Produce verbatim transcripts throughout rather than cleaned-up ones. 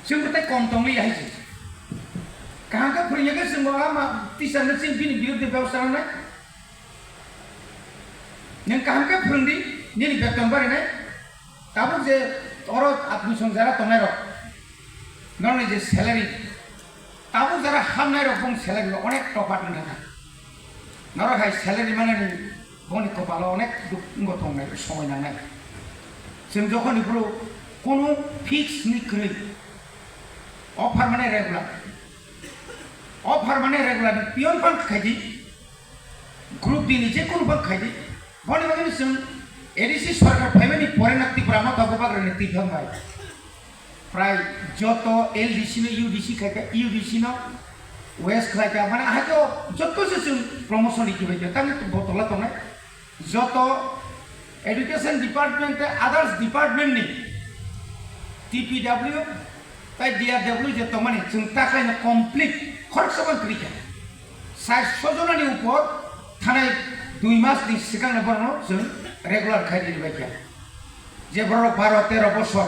Chwng bo tei kom tongli hai se. Kaham khe phwrwngya khe chwng bo ama teacher no chwng bini biruddhe bebosta nangnai. Nwng kaham khe phwrwngdi, nini beton barinai. Tabuk je oro admission jara tongnai rok, norokni je salary, tabuk jara hamnai rok bong salary rok onek topat wngkha. Norok hai salary manani boni kopalo onek duk wngbo tongnai, somoi nangnai. Chwng jokhoni phuru kunu fix ni kwrwi, offer mane regular, offer mane regular ni pion phan khaidi, group D ni je kunu phan khaidi. Boni bagwi chwng A D C sarkar phaimani pore na Tipra Motha Bubagrani twi thang bai. Prai joto L D C no U D C khai kha, U D C no waste khlai kha, mane hai to joto se chwng promotion rikhi bai kha, tamo botola tongnai. Joto education department tei others department ni T P W tei D R W je tongmani chwng taklaino complete khoroksa bai kwrwi kha. Saiso jonani upor thanai dui mas ni swkang no borokno chwng regular khai rwi bai kha. Je borok baro tero bosor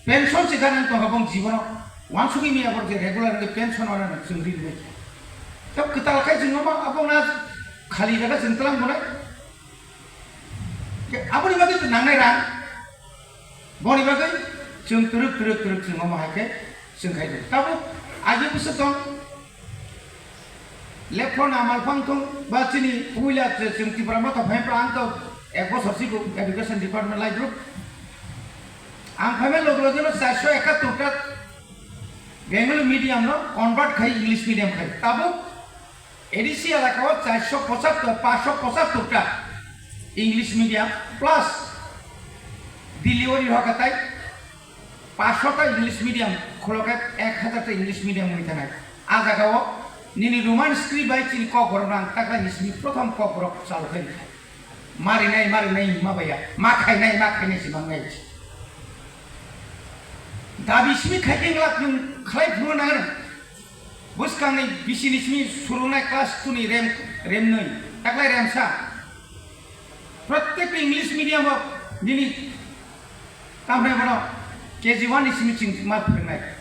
pension se gana tongkha bong jibono wansugwi miya borok je regular hwnkhe pension wanano chwng rwi bai kha. Tei kwtal khai chwng omo abo na khali jaga chwng tlang bonai. Aboni bagwi to nangnai rang. Boni bagwi chwng twrwk twrwk twrwk chwng omo hai khe chwng khai di. Tabuk agi bwswk tong. Lephro na malphang thung ba chini puila chwng Tipra Motha phai phra ang to ek bosor sigo education department lai group. Ang phaimani loge loge no charso ekattor ta Bengali medium no convert khai English medium khai. Tabuk A D C elaka o charso pochattor, paanch sho pochattor ta English medium plus delivery hokatai paanch sho ta English medium, kholokai ek hazar ta English medium wngwi thanai. A jaga o nini Roman script bai chini Kokborok no ang taklai ni simi prothom Kokborok chalu khai rikha. Marinai, marinai hima baiya, ma khainai, ma khainai se mangnai. Dabi simi khai khe glak nwng khlai phuru nangnai. Bwskangni bisini simi surungnai class two ni rem, remnwi, taklai remsa. Protek English medium o nini tamni bono K G one ni simi chwng ma phwrwngnai.